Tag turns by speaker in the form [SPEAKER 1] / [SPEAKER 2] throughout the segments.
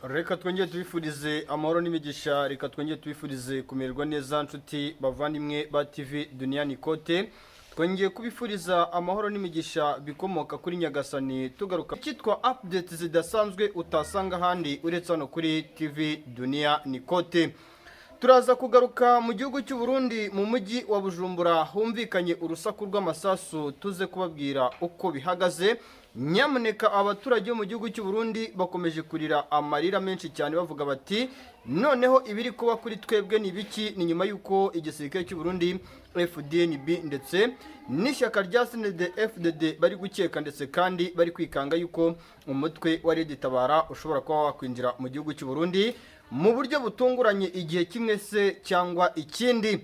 [SPEAKER 1] Reka twongere tubifurize amahoro n'imigisha, reka twongere tubifurize kumererwa neza, nshuti bavandimwe ba TV Duniani Kote. Twongeye kubifuriza amahoro n'imigisha bikomoka kuri Nyagasani. Tugaruka cyitwa update zidasanzwe utasanga ahandi uretse hano kuri TV Dunia Nikote. Turaza kugaruka mu gihugu cy'u Burundi, mu mujyi wa Bujumbura humvikanye urusaku rw'amasasu, tuze kubabwira uko bihagaze. Nyamuneka, abaturage bo mu gihugu cy'u Burundi bakomeje kurira amarira menshi cyane, bavuga bati: "Noneho ibiri kuba kuri twebwe ni biki?" Ni nyuma y'uko igisirikare cy'u Burundi FDNB ndetse n'ishyaka rya CNDD FDD bari gukeka ndetse kandi bari kwikanga yuko umutwe wa Red Tabara ushobora kuba wakwinjira mu gihugu cy'u Burundi mu buryo butunguranye igihe kimwe se cyangwa ikindi.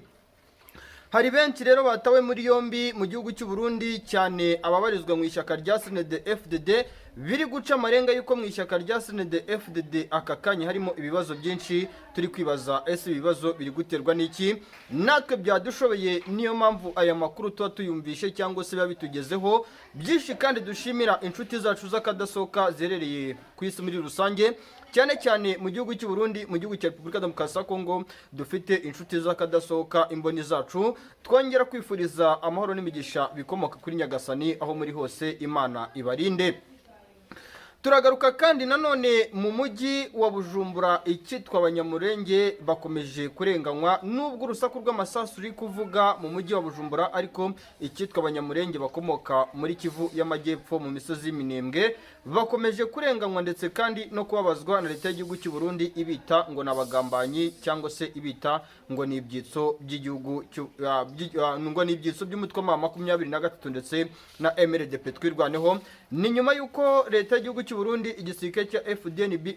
[SPEAKER 1] Hari benshi rero batawe muri yombi mu gihugu cy'u Burundi, cyane ababarizwa mu ishyaka rya CNDD FDD. Biri guca amarenga yuko mu ishyaka rya CNDD FDD aka kanya harimo ibibazo byinshi. Turi kwibaza: ese ibi bibazo biri guterwa n'iki? Natwe byadushobeye, niyo mpamvu aya makuru tuba tuyumvishe cyangwa se biba bitugezeho byinshi. Kandi dushimira inshuti zacu z'akadasohoka ziherereye ku isi muri rusange, cyane cyane mu gihugu cy'u Burundi, mu gihugu cya Repubulika Demokarasi ya Kongo. Dufite inshuti z'akadasohoka, imboni zacu. Twongera kwifuriza amahoro n'imigisha bikomoka kuri Nyagasani aho muri hose, Imana ibarinde. Turagaruka kandi nanone mu mujyi wa Bujumbura, icyitwa Abanyamurenge bakomeje kurenganywa. Nubwo urusaku rw'amasasu ruri kuvuga mu mujyi wa Bujumbura, ariko icyitwa Abanyamurenge bakomoka muri Kivu y'Amajyepfo, mu misozi y'Iminembwe, bakomeje kurenganywa ndetse kandi no kubabazwa na leta y'igihugu cy'u Burundi, ibita ngo ni abagambanyi cyangwa se ibita ngo ni ibyitso by'igihugu ngo ni ibyitso by'umutwe wa 23 ndetse na MRDP Twirwaneho. Ni nyuma y'uko leta y'igihugu cy'u Burundi, igisirikare cya FDNB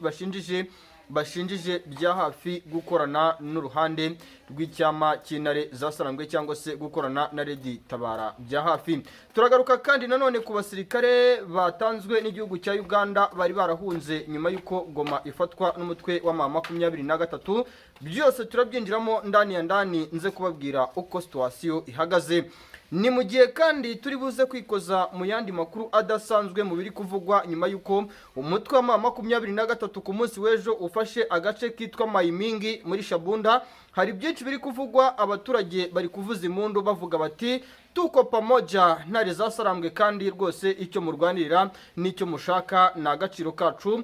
[SPEAKER 1] bashinjije bya hafi gukorana n'uruhande rw'icyama cy'intare zasarangwe cyangwa se gukorana na Red Tabara bya hafi. Turagaruka kandi nanone ku basirikare batanzwe n'igihugu cya Uganda bari barahunze nyuma y'uko Goma ifatwa n'umutwe wa 23. Byose turabyinjiramo ndani ya ndani, nze kubabwira uko situation ihagaze. Ni mu gihe kandi turi buze kwikoza mu yandi makuru adasanzwe mu biri kuvugwa nyuma y'uko umutwe wa 23 ku munsi w'ejo ufashe agace kitwa Mayimingi muri Shabunda. Hari byinshi biri kuvugwa, abaturage bari kuvuza impundu bavuga bati: "Tuko pamoja, ntare zasarambwe, kandi rwose icyo murwanirira n'icyo mushaka ni agaciro kacu.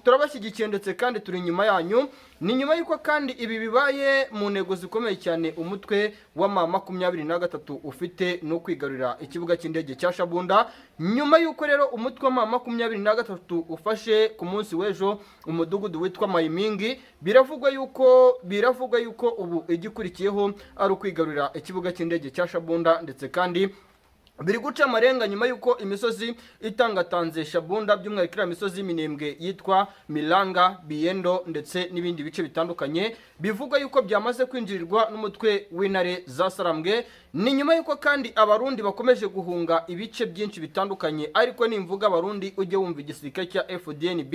[SPEAKER 1] Turabashyigikiye ndetse kandi turi inyuma yanyu." Ni nyuma y'uko kandi ibi bibaye mu ntego zikomeye cyane umutwe wa 23 ufite, no kwigarurira ikibuga cy'indege cya Shabunda. Nyuma y'uko rero umutwe wa 23 ufashe ku munsi w'ejo umudugudu witwa Mayimingi, biravugwa yuko ubu igikurikiyeho ari ukwigarurira ikibuga cy'indege cya Shabunda. Ndetse kandi biri guca amarenga nyuma y'uko imisozi itangatanze Shabunda, by'umwihariko iriya misozi y'Iminembwe yitwa Milanga, Biyendo ndetse n'ibindi bice bitandukanye, bivugwa yuko byamaze kwinjirirwa n'umutwe w'intare zasarambwe. Ni nyuma y'uko kandi Abarundi bakomeje guhunga ibice byinshi bitandukanye. Ariko nimvuga Abarundi ujye wumva igisirikare cya FDNB,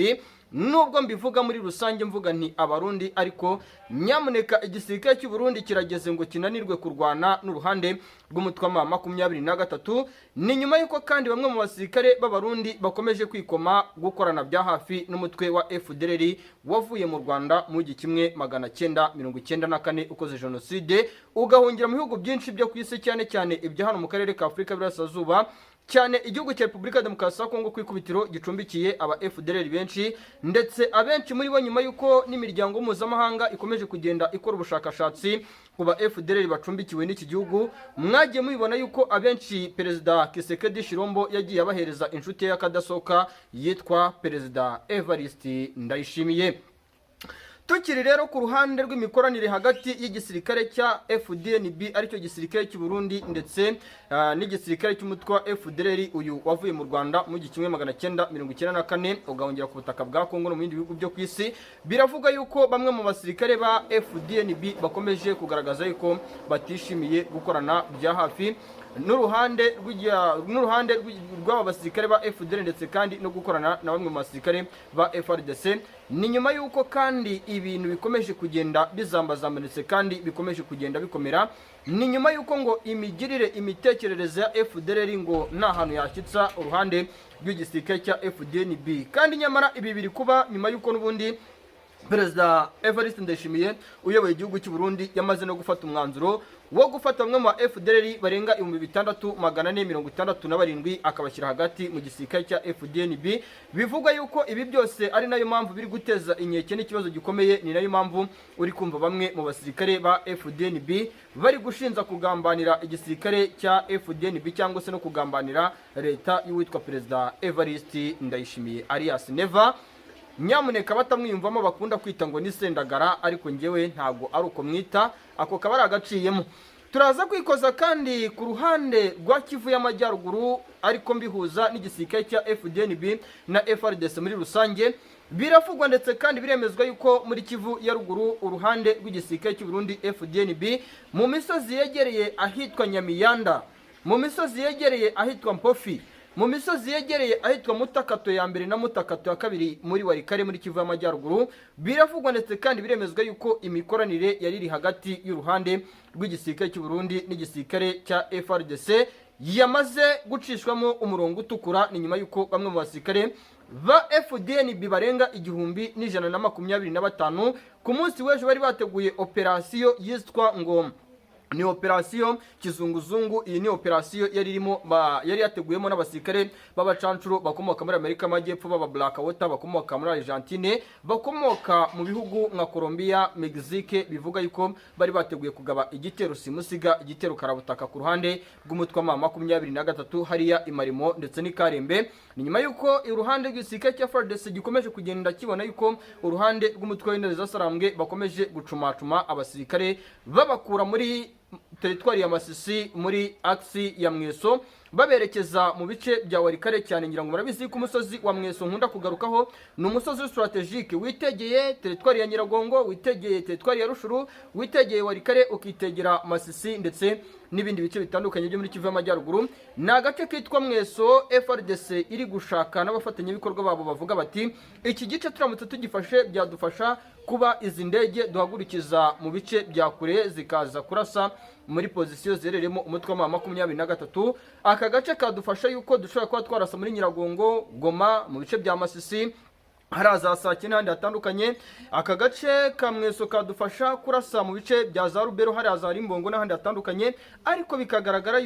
[SPEAKER 1] nubwo mbivuga muri rusange mvuga nti Abarundi, ariko nyamuneka, igisirikare cy'u Burundi kirageze ngo kinanirwe kurwana n'uruhande rw'umutwe wa 23. Ni nyuma y'uko kandi bamwe mu basirikare b'Abarundi bakomeje kwikoma gukorana bya hafi n'umutwe wa FDLR wavuye mu Rwanda mu 1994, ukoze jenoside ugahungira mu bihugu byinshi byo ku isi, cyane cyane ibya hano mu karere ka Afurika y'Iburasirazuba, cyane igihugu cya Repubulika ya Demokarasi ya Kongo ku ikubitiro gicumbikiye aba FDLR benshi. Ndetse abenshi muri bo, nyuma y'uko n'imiryango mpuzamahanga ikomeje kugenda ikora ubushakashatsi ku ba FDLR bacumbikiwe n'iki gihugu, mwagiye mubibona yuko abenshi Perezida Tshisekedi Tshilombo yagiye abahereza inshuti ye y'akadasohoka yitwa Perezida Evariste Ndayishimiye. Tukiri rero ku ruhande rw'imikoranire hagati y'igisirikare cya FDNB, aricyo gisirikare cy'u Burundi, ndetse n'igisirikare cy'umutwe wa FDLR uyu wavuye mu Rwanda mu 1994 ugahungira ku butaka bwa Kongo no mu bindi bihugu byo ku isi, biravuga yuko bamwe mu basirikare ba FDNB bakomeje kugaragaza yuko batishimiye gukorana bya hafi. n'uruhande rw'aba basirikare ba FDL, ndetse kandi no gukorana na bamwe mu basirikare ba FARDC. Ni nyuma y'uko kandi ibintu bikomeje kugenda bizambazamba, ndetse kandi bikomeje kugenda bikomera. Ni nyuma y'uko ngo imigirire, imitekerereze ya FDLR ngo nta hantu yashyitsa uruhande rw'igisirikare cya FDNB. Kandi nyamara ibi biri kuba nyuma y'uko n'ubundi Perezida Evariste Ndayishimiye uyoboye igihugu cy'u Burundi yamaze no gufata umwanzuro wo gufata bamwe mu ba FDLR barenga 6467, akabashyira hagati mu gisirikare cya FDNB. Bivugwa yuko ibi byose ari nayo mpamvu biri guteza inkeke n'ikibazo gikomeye. Ni nayo mpamvu uri kumva bamwe mu basirikare ba FDNB bari gushinza kugambanira igisirikare cya FDNB, cyangwa se no kugambanira leta y'uwitwa Perezida Evariste Ndayishimiye, alias Neva. Nyamuneka batamwiyumvamo bakunda kwita ngo ni Sendagara, ariko ngewe ntabwo ari uko mwita, ako kaba ari agaciyemo. Turaza kwikoza kandi ku ruhande rwa Kivu y'Amajyaruguru, ariko mbihuza n'igisirikare cya FDNB na FARDC muri rusange. Biravugwa ndetse kandi biremezwa yuko muri Kivu ya Ruguru, uruhande rw'igisirikare cy'u Burundi FDNB, mu misozi yegereye ahitwa Nyamiyanda, mu misozi yegereye ahitwa Mpofi, mu misozi yegereye ahitwa Mutakato ya mbere na Mutakato ya kabiri muri Warikare muri Kivu y'Amajyaruguru, biravugwa ndetse kandi biremezwa yuko imikoranire yari iri hagati y'uruhande rw'igisirikare cy'u Burundi n'igisirikare cya FARDC yamaze gucishwamo umurongo utukura. Ni nyuma y'uko bamwe mu basirikare ba FDNB barenga 1125 ku munsi w'ejo bari bateguye operasiyo yitwa ngo ni operasiyo Kizunguzungu. Iyi ni operasiyo yari irimo yari yateguyemo n'abasirikare b'abacancuro bakomoka muri Amerika y'Amajyepfo, b'aba Black Water bakomoka muri Argentine, bakomoka mu bihugu nka Colombia, Mexique. Bivuga yuko bari bateguye kugaba igitero simusiga, igitero karabutaka ku ruhande rw'umutwe wa 23 hariya Imarimo ndetse n'ikarembe. Ni nyuma yuko uruhande rw'igisirikare cya FARDC gikomeje kugenda kibona yuko uruhande rw'umutwe w'intare zasarambwe bakomeje gucumacuma abasirikare, babakura muri teritwari ya Masisi, muri axe ya Mweso, baberekeza mu bice bya Warikare cyane. Ngira ngo murabizi ko umusozi wa Mweso nkunda kugarukaho ni umusozi stratégique witegeye teritwari ya Nyiragongo, witegeye teritwari ya Rushuru, witegeye Warikare, ukitegera Masisi ndetse n'ibindi bice bitandukanye byo muri Kivu y'Amajyaruguru. Ni agace kitwa Mweso FARDC iri gushaka n'abafatanyabikorwa babo, bavuga bati: "Iki gice turamutse tugifashe byadufasha kuba izi ndege duhagurukiza mu bice bya kure zikaza kurasa muri pozisiyo ziherereyemo umutwe wa 23. Aka gace kadufasha yuko dushobora kuba twarasa muri Nyiragongo, Goma, mu bice bya Masisi, hari za Sake n'ahandi hatandukanye. Aka gace ka Mweso kadufasha kurasa mu bice bya za Rubero, hariya za Rimbongo n'ahandi hatandukanye." Ariko bikagaragara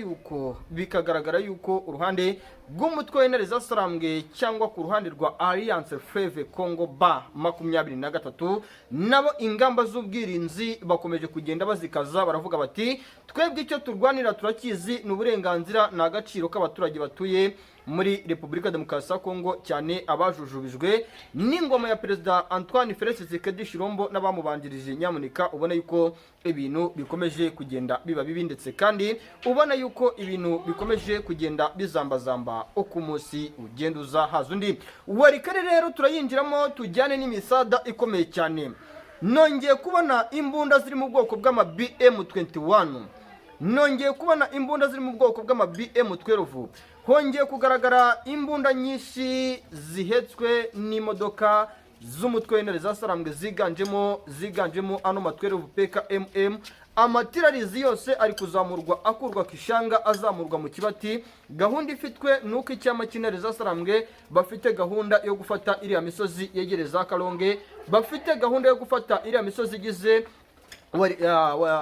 [SPEAKER 1] yuko uruhande rw'umutwe w'intare zasarambwe, cyangwa ku ruhande rwa Alliance Fleuve Congo ba 23, nabo ingamba z'ubwirinzi bakomeje kugenda bazikaza. Baravuga bati: "Twebwe icyo turwanira turakizi, ni uburenganzira, ni agaciro k'abaturage batuye muri Repubulika Demokarasi ya Kongo, cyane abajujubijwe n'ingoma ya Perezida Antoine Felix Tshisekedi Tshilombo n'abamubanjirije." Nyamuneka ubona yuko ibintu bikomeje kugenda biba bibi, ndetse kandi ubona yuko ibintu bikomeje kugenda bizambazamba uko umunsi ugenda uza haza undi. Warikare rero turayinjiramo, tujyane n'imisada ikomeye cyane. Nongeye kubona imbunda ziri mu bwoko bw'ama BM21, nongeye kubona imbunda ziri mu bwoko bw'ama BM12, hongeye kugaragara imbunda nyinshi zihetswe n'imodoka z'umutwe w'intare zasarambwe, ziganjemo ano ma 12 PKMM. Amatirarizi yose ari kuzamurwa, akurwa ku ishanga, azamurwa mu Kibati. Gahunda ifitwe ni uko icyama cy'intare zasarambwe bafite gahunda yo gufata iriya misozi yegereza Karonge, bafite gahunda yo gufata iriya misozi igize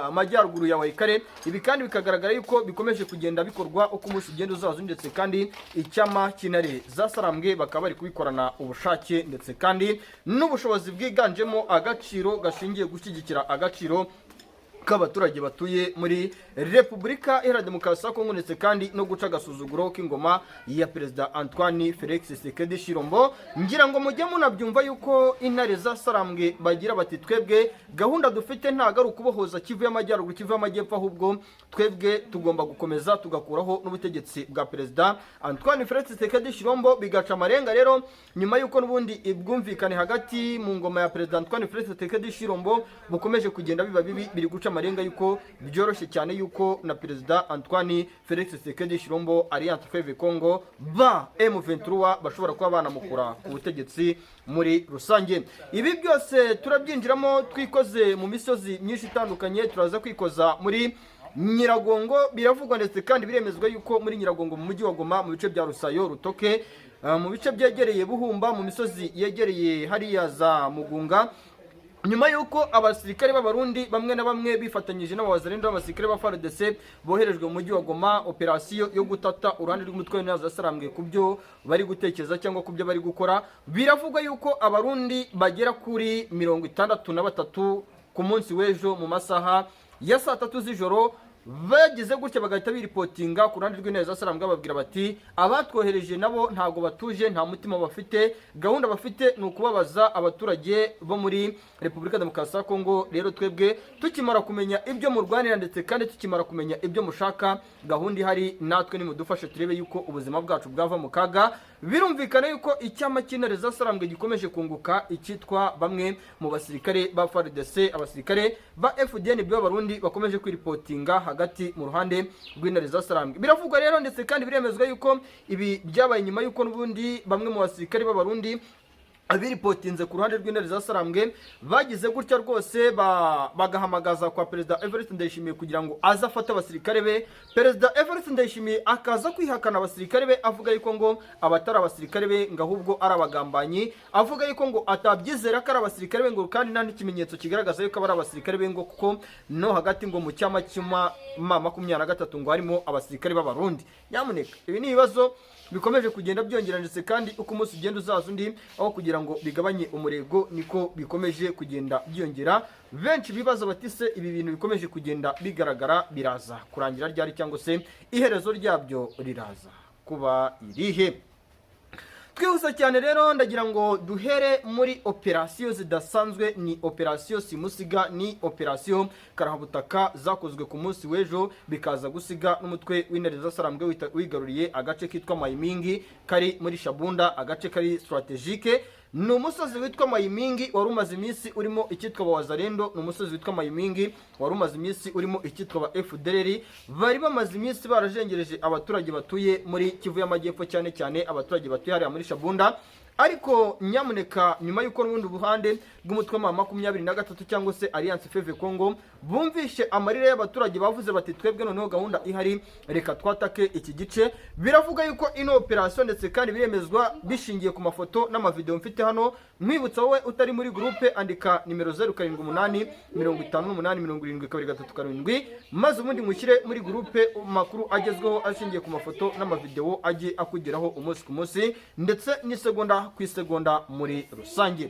[SPEAKER 1] amajyaruguru ya Walikale. Ibi kandi bikagaragara yuko bikomeje kugenda bikorwa uko umunsi ugenda uzaza, ndetse kandi icyama cy'intare zasarambwe bakaba bari kubikorana ubushake ndetse kandi n'ubushobozi bwiganjemo agaciro gashingiye gushyigikira agaciro k'abaturage batuye muri Repubulika Iharanira Demokarasi ya Kongo, ndetse kandi no guca agasuzuguro k'ingoma ya Perezida Antoine Felix Tshisekedi Tshilombo. Ngira ngo mujye munabyumva yuko intare zasarambwe bagira bati: "Twebwe gahunda dufite ntabwo ari ukubohoza Kivu y'Amajyaruguru, Kivu y'Amajyepfo, ahubwo twebwe tugomba gukomeza tugakuraho n'ubutegetsi bwa Perezida Antoine Felix Tshisekedi Tshilombo." Bigaca amarenga rero nyuma y'uko n'ubundi ubwumvikane hagati mu ngoma ya Perezida Antoine Felix Tshisekedi Tshilombo bukomeje kugenda biba bibi, biri guca. amarenga yuko byoroshye cyane yuko na Perezida Antoine Felix Tshisekedi Tshilombo, Alliance Fleuve Congo, ba M23 bashobora kuba banamukura ku butegetsi muri rusange. Ibi byose turabyinjiramo twikoze mu misozi myinshi itandukanye. Turaza kwikoza muri Nyiragongo. Biravugwa ndetse kandi biremezwa yuko muri Nyiragongo, mu mujyi wa Goma, mu bice bya Rusayo, Rutoke, mu bice byegereye Buhumba, mu misozi yegereye hariya za Mugunga, nyuma y'uko abasirikare b'Abarundi bamwe na bamwe bifatanyije n'Abawazalendo, b'abasirikare ba FARDC boherejwe mu mujyi wa Goma, operasiyo yo gutata uruhande rw'umutwe w'Intare zasarambwe ku byo bari gutekereza cyangwa ku byo bari gukora, biravugwa yuko Abarundi bagera kuri 63 ku munsi w'ejo mu masaha ya saa 3 z'ijoro bagize gutya bagahita biripotinga ku ruhande rw'Intare zasarambwe, bababwira bati: "Abatwohereje nabo ntabwo batuje, nta mutima bafite. Gahunda bafite ni ukubabaza abaturage bo muri Repubulika Demokarasi ya Kongo. Rero twebwe tukimara kumenya ibyo murwanira ndetse kandi tukimara kumenya ibyo mushaka, gahunda ihari natwe nimudufashe turebe yuko ubuzima bwacu bwava mu kaga." Birumvikana yuko icyama cy'Intare zasarambwe gikomeje kunguka icyitwa bamwe mu basirikare ba FARDC, abasirikare ba FDNB b'Abarundi bakomeje kwiripotinga hagati mu ruhande rw'Intare zasarambwe. Biravugwa rero ndetse kandi biremezwa yuko ibi byabaye nyuma yuko n'ubundi bamwe mu basirikare b'Abarundi biripotinze ku ruhande rw'Intare zasarambwe bagize gutya rwose bagahamagaza kwa Perezida Evariste Ndayishimiye kugira ngo aze afate abasirikare be. Perezida Evariste Ndayishimiye akaza kwihakana abasirikare be, avuga yuko ngo abatari abasirikare be, ngo ahubwo ari abagambanyi, avuga yuko ngo atabyizera ko ari abasirikare be, ngo kandi nta n'ikimenyetso kigaragaza yuko aba ari abasirikare be, ngo kuko no hagati ngo mu cyama cy'ma M23 ngo harimo abasirikare b'Abarundi. Nyamuneka, ibi ni ibibazo bikomeje kugenda byongera, ndetse kandi uko umunsi ugenda uzaza undi, aho kugira ngo bigabanye umurego niko bikomeje kugenda byiyongera. Benshi bibaza bati: "Se ibi bintu bikomeje kugenda bigaragara biraza kurangira ryari, cyangwa se iherezo ryabyo riraza kuba irihe?" Twihuse cyane rero, ndagira ngo duhere muri operasiyo zidasanzwe. Ni operasiyo simusiga, ni operasiyo karahabutaka zakozwe ku munsi w'ejo, bikaza gusiga n'umutwe w'Intare zasarambwe wigaruriye agace kitwa Mayimingi kari muri Shabunda, agace kari stratégique. Ni umusozi witwa Mayimingi wari umaze iminsi urimo icyitwa Bawazarendo, ni umusozi witwa Mayimingi wari umaze iminsi urimo icyitwa ba FDLR, bari bamaze iminsi barajengereje abaturage batuye muri Kivu y'Amajyepfo, cyane cyane abaturage batuye hariya muri Shabunda. Ariko nyamuneka, nyuma y'uko n'ubundi buhande bw'umutwe wa 23 cyangwa se Alliance Fleuve Congo bumvishe amarira y'abaturage, bavuze bati: "Twebwe noneho gahunda ihari, reka twatake iki gice." Biravuga yuko ino operasiyo, ndetse kandi biremezwa bishingiye ku mafoto n'amavideo mfite hano. Nkwibutsa wowe utari muri groupe, andika nimero 0785872237, maze ubundi mushyire muri groupe, amakuru agezweho ashingiye ku mafoto n'amavideo ajye akugeraho umunsi ku munsi ndetse n'isegonda ku isegonda muri rusange.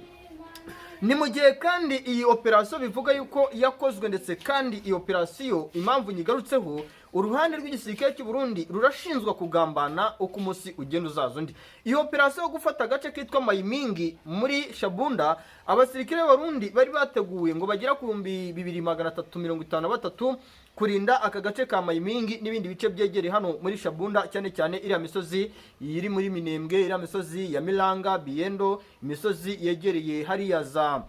[SPEAKER 1] Ni mu gihe kandi iyi operasiyo bivuga yuko yakozwe, ndetse kandi iyi operasiyo impamvu nyigarutseho, uruhande rw'igisirikare cy'u Burundi rurashinzwa kugambana uko umunsi ugenda uzaza undi. Iyi operasiyo yo gufata agace kitwa Mayimingi muri Shabunda, abasirikare b'Abarundi bari bateguye ngo bagera ku 2353 kurinda aka gace ka Mayimingi n'ibindi bice byegereye hano muri Shabunda, cyane cyane iriya misozi iri muri Minembwe, iriya misozi ya Milanga, Biyendo, imisozi yegereye hariya za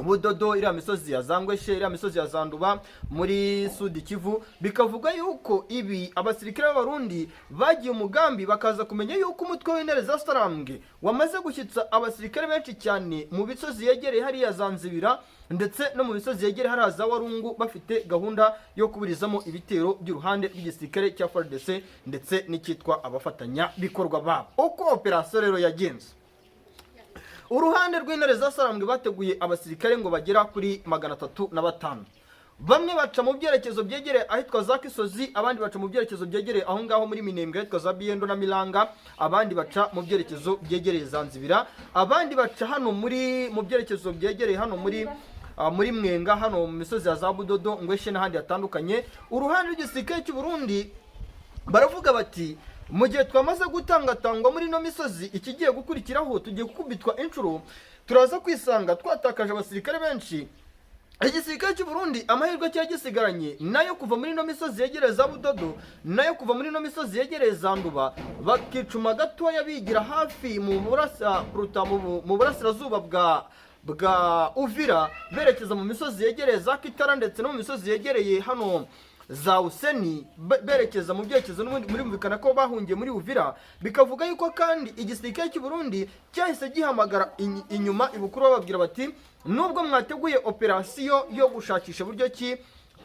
[SPEAKER 1] Budodo, iriya misozi ya Zangweshe, iriya misozi ya Zanduba muri Sud Kivu. Bikavuga yuko ibi abasirikare b'Abarundi bagiye umugambi, bakaza kumenya yuko umutwe w'Intare za Sarambwe wamaze gushyitsa abasirikare benshi cyane mu misozi yegereye hariya za Nzibira ndetse no mu misozi yegereye hariya za Warungu, bafite gahunda yo kuburizamo ibitero by'uruhande rw'igisirikare cya FARDC ndetse n'icyitwa abafatanyabikorwa babo. Uko operasiyo rero yagenze, uruhande rw'Intare za Sarambwe bateguye abasirikare ngo bagera kuri 305. Bamwe baca mu byerekezo byegereye ahitwa za Kisozi, abandi baca mu byerekezo byegereye aho ngaho muri Minembwe ahitwa za Biyendo na Milanga, abandi baca mu byerekezo byegereye za Nzibira, abandi baca hano muri mu byerekezo byegereye hano muri Mwenga, hano mu misozi ya za Budodo, Ngweshe n'ahandi hatandukanye. Uruhande rw'igisirikare cy'u Burundi baravuga bati: "Mu gihe twamaze gutangatangwa muri ino misozi, ikigiye gukurikiraho tugiye gukubitwa inshuro, turaza kwisanga twatakaje abasirikare benshi." Igisirikare cy'u Burundi amahirwe cyari gisigaranye nayo kuva muri ino misozi yegereye za Budodo, nayo kuva muri ino misozi yegereye za Nduba, bakicuma gatoya bigira hafi mu burasa kuruta mu burasirazuba bwa bwa Uvira berekeza mu misozi yegereye za Kitara, ndetse no mu misozi yegereye hano za Useni, berekeza mu byerekezo n'ubundi murumvikana ko bahungiye muri Uvira. Bikavuga yuko kandi igisirikare cy'u Burundi cyahise gihamagara inyuma ibukuru, bababwira bati: "Nubwo mwateguye operasiyo yo gushakisha buryo ki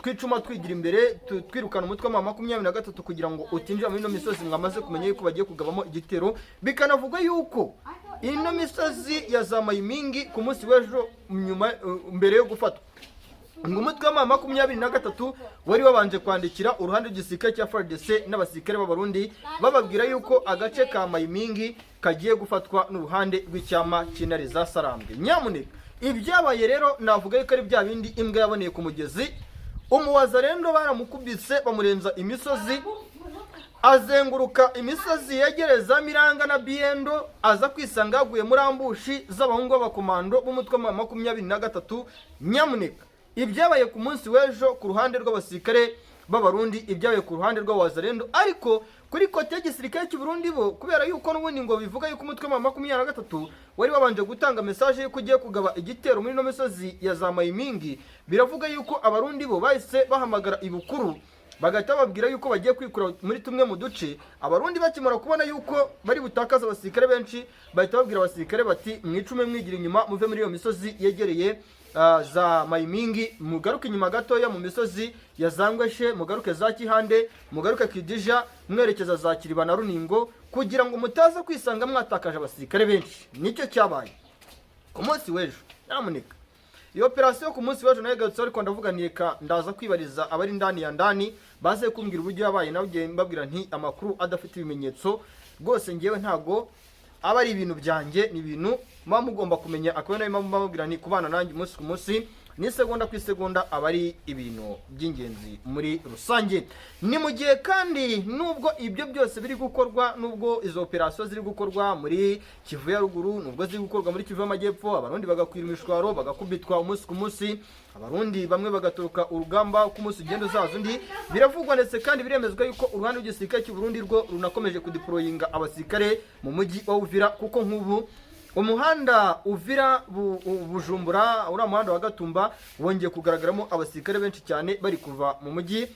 [SPEAKER 1] twicuma twigira imbere, twirukana umutwe wa 23 kugira ngo utinjira muri ino misozi mwamaze kumenya yuko bagiye kugabamo igitero." Bikanavuga yuko ino misozi ya za Mayimingi ku munsi w'ejo nyuma, mbere yo gufatwa, ngo umutwe wa 23 wari wabanje kwandikira uruhande rw'igisirikare cya FARDC n'abasirikare b'Abarundi, bababwira yuko agace ka Mayimingi kagiye gufatwa n'uruhande rw'icyama cy'Intare za Sarambwe. Nyamuneka, ibyabaye rero navuga yuko ari bya bindi imbwa yaboneye ku mugezi. Umuwazarendo baramukubise, bamurenza imisozi, azenguruka imisozi yegereza Miranga na Biendo, aza kwisanga yaguye muri ambush z'abahungu b'abakomando b'umutwe wa 23. Nyamuneka, ibyabaye ku munsi w'ejo ku ruhande rw'abasirikare b'Abarundi, ibyabaye ku ruhande rw'abazarendo, ariko kuri côté y'igisirikare cy'u Burundi bo, kubera yuko n'ubundi ngo bivuga yuko umutwe wa 23 wari wabanje gutanga message yuko ugiye kugaba igitero muri ino misozi ya za Mayimingi, biravuga yuko Abarundi bo bahise bahamagara ibukuru, bagahita bababwira yuko bagiye kwikura muri tumwe mu duce. Abarundi bakimara kubona yuko bari butakaze abasirikare benshi, bahita babwira abasirikare bati: "Mwicume mwigira inyuma, muve muri iyo misozi yegereye za Mayimingi, mugaruke inyuma gatoya mu misozi ya Zangweshe, mugaruke za Kihande, mugaruke Kidija, mwerekeza za Kiriba na Runingo, kugira ngo mutaza kwisanga mwatakaje abasirikare benshi." Nicyo cyabaye ku munsi w'ejo. Nyamuneka, iyo operasiyo ku munsi w'ejo nayo igarutse, ariko ndavuga nti reka ndaza kwibariza abari ndani ya ndani, baze kumbwira uburyo yabaye. Nawe mbabwira nti amakuru adafite ibimenyetso rwose ngewe ntago aba ari ibintu byanjye, ni ibintu muba mugomba kumenya. Akaba nayo mpamvu mbabwira nti kubana nanjye umunsi ku munsi n'isegonda ku isegonda aba ari ibintu by'ingenzi muri rusange. Ni mu gihe kandi nubwo ibyo byose biri gukorwa, nubwo izo operasiyo ziri gukorwa muri Kivu ya Ruguru, nubwo ziri gukorwa muri Kivu y'Amajyepfo, Abarundi bagakwira imishwaro, bagakubitwa umunsi ku munsi, Abarundi bamwe bagatoroka urugamba uko umunsi ugenda uzaza undi, biravugwa ndetse kandi biremezwa yuko uruhande rw'igisirikare cy'u Burundi rwo runakomeje kudeployinga abasirikare mu mujyi wa Uvira, kuko nk'ubu umuhanda Uvira Bujumbura, uriya muhanda wa Gatumba, wongeye kugaragaramo abasirikare benshi cyane bari kuva mu mujyi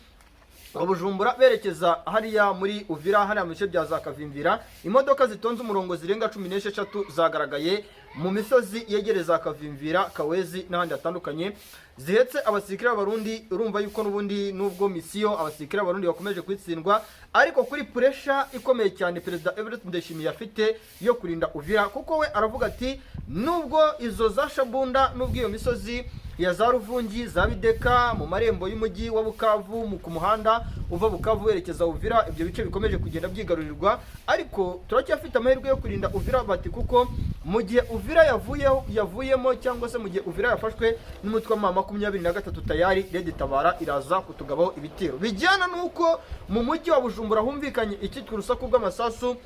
[SPEAKER 1] wa Bujumbura berekeza hariya muri Uvira, hariya mu bice bya za Kavimvira. Imodoka zitonze umurongo zirenga 16 zagaragaye mu misozi yegereza Kavimvira, Kawezi n'ahandi hatandukanye, zihetse abasirikare b'Abarundi. Urumva yuko n'ubundi nubwo misiyo abasirikare b'Abarundi bakomeje kuyitsindwa, ariko kuri pressure ikomeye cyane Perezida Evariste Ndayishimiye afite yo kurinda Uvira, kuko we aravuga ati nubwo izo za Shabunda, nubwo iyo misozi ya za Ruvungi, za Bideka, mu marembo y'umujyi wa Bukavu, mu ku muhanda uva Bukavu werekeza Uvira, ibyo bice bikomeje kugenda byigarurirwa, ariko turacyafite amahirwe yo kurinda Uvira, bati kuko mu gihe Uvira yavuyeho, yavuyemo, cyangwa se mu gihe Uvira yafashwe n'umutwe wa 23, tayari Red Tabara iraza kutugabaho ibitero. Bijyana n'uko mu mujyi wa Bujumbura humvikanye icyitwa urusaku rw'amasasu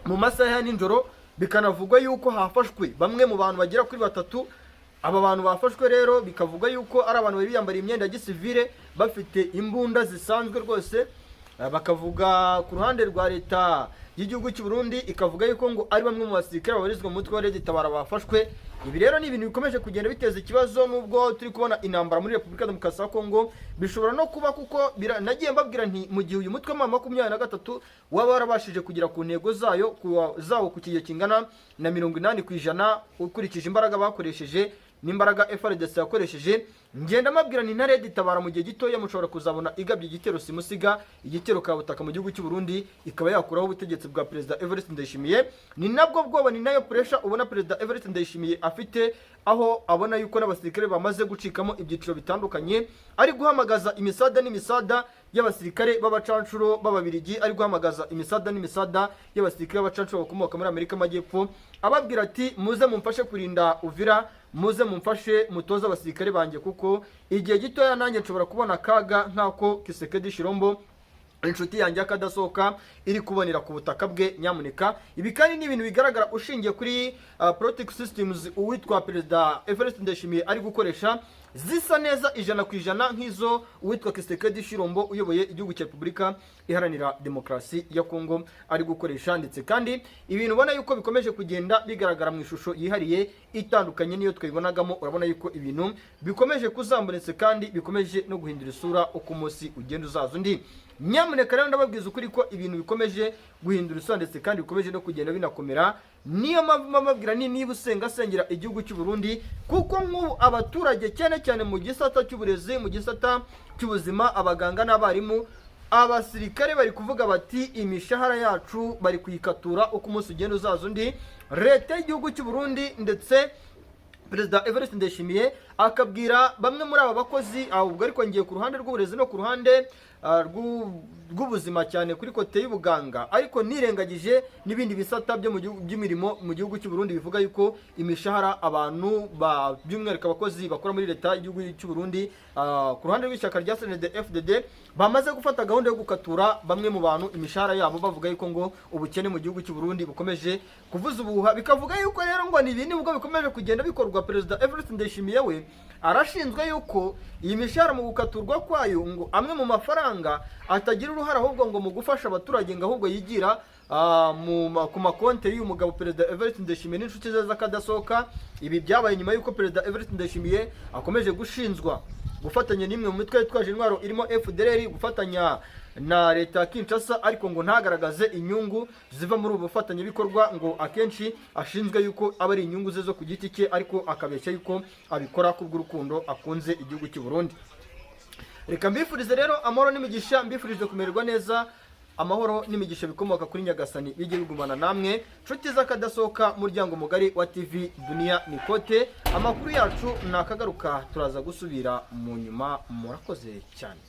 [SPEAKER 1] mu masaha ya nijoro, bikanavugwa yuko hafashwe bamwe mu bantu bagera kuri batatu. Aba bantu bafashwe rero bikavugwa yuko ari abantu bari biyambariye imyenda ya gisivile, bafite imbunda zisanzwe rwose. Bakavuga ku ruhande rwa leta y'igihugu cy'u Burundi, ikavuga yuko ngo ari bamwe mu basirikare babarizwa mu mutwe wa Red Tabara bafashwe. Ibi rero ni ibintu bikomeje kugenda biteza ikibazo. Nubwo turi kubona intambara muri Repubulika Demokarasi ya Kongo, bishobora no kuba kuko nagiye mbabwira nti mu gihe uyu mutwe wa 23 waba warabashije kugera ku ntego zayo zawo ku kigero kingana na 80%, ukurikije imbaraga bakoresheje n'imbaraga FARDC yakoresheje, ngenda mbabwira ni Ntare Tabara mu gihe gitoya mushobora kuzabona igabye igitero simusiga, igitero kabutaka mu gihugu cy'u Burundi, ikaba yakuraho ubutegetsi bwa Perezida Evariste Ndayishimiye. Ni nabwo bwoba, ni nayo pressure ubona Perezida Evariste Ndayishimiye afite, aho abona yuko n'abasirikare bamaze gucikamo ibyiciro bitandukanye, ari guhamagaza imisada n'imisada y'abasirikare b'abacanshuro b'Ababirigi, ari guhamagaza imisada n'imisada y'abasirikare b'abacanshuro bakomoka muri Amerika y'Amajyepfo, ababwira ati: "Muze mumfashe kurinda Uvira, muze mumfashe mutoze abasirikare banjye, kuko igihe gitoya nanjye nshobora kubona akaga nk'ako Tshisekedi Tshilombo, inshuti yanjye akadasohoka, iri kubonera ku butaka bwe." Nyamuneka, ibi kandi ni ibintu bigaragara ushingiye kuri political systems uwitwa Perezida Evariste Ndayishimiye ari gukoresha. zisa neza 100% nk'izo uwitwa Tshisekedi Tshilombo uyoboye igihugu cya Repubulika Iharanira Demokarasi ya Kongo ari gukoresha. Ndetse kandi ibintu ubona yuko bikomeje kugenda bigaragara mu ishusho yihariye itandukanye n'iyo twabibonagamo. Urabona yuko ibintu bikomeje kuzamba, ndetse kandi bikomeje no guhindura isura uko umunsi ugenda uzaza undi. Nyamuneka rero, ndababwiza ukuri ko ibintu bikomeje guhindura isura, ndetse kandi bikomeje no kugenda binakomera. Niyo mpamvu mbabwira ni niba usenga, asengera igihugu cy'u Burundi, kuko nk'ubu abaturage, cyane cyane mu gisata cy'uburezi, mu gisata cy'ubuzima, abaganga n'abarimu, abasirikare, bari kuvuga bati imishahara yacu bari kuyikatura uko umunsi ugenda uzaza undi. Leta y'igihugu cy'u Burundi ndetse Perezida Evariste Ndayishimiye akabwira bamwe muri aba bakozi, ubwo ariko ngiye ku ruhande rw'uburezi no ku ruhande rw'ubuzima, cyane kuri côté y'ubuganga, ariko nirengagije n'ibindi bisata byo mu gihugu, by'imirimo mu gihugu cy'u Burundi, bivuga yuko imishahara abantu ba by'umwihariko abakozi bakora muri leta y'igihugu cy'u Burundi, ku ruhande rw'ishyaka rya CNDD FDD, bamaze gufata gahunda yo gukatura bamwe mu bantu imishahara yabo, bavuga yuko ngo ubukene mu gihugu cy'u Burundi bukomeje kuvuza ubuhuha. Bikavuga yuko rero ngo ni ibintu ubwo bikomeje kugenda bikorwa, Perezida Evariste Ndayishimiye we arashinzwe yuko iyi mishahara mu gukaturwa kwayo ngo amwe mu mafaranga atagira uruhare ahubwo ngo mu gufasha abaturage, ngo ahubwo yigira ku makonte y'uyu mugabo Perezida Evariste Ndayishimiye n'inshuti ze z'akadasohoka. Ibi byabaye nyuma y'uko Perezida Evariste Ndayishimiye akomeje gushinzwa gufatanya n'imwe mu mitwe yitwaje intwaro irimo FDLR, gufatanya na leta ya Kinshasa, ariko ngo ntagaragaze inyungu ziva muri ubu bufatanyabikorwa, ngo akenshi ashinzwe yuko aba ari inyungu ze zo ku giti cye, ariko akabeshya yuko abikora kubw'urukundo akunze igihugu cy'u Burundi. Reka mbifurize rero amahoro n'imigisha, mbifurije kumererwa neza. Amahoro n'imigisha bikomoka kuri Nyagasani bijye bigumana namwe, nshuti z'akadasohoka, muryango mugari wa TV Dunia Nikote. Amakuru yacu ni akagaruka, turaza gusubira mu nyuma. Murakoze cyane.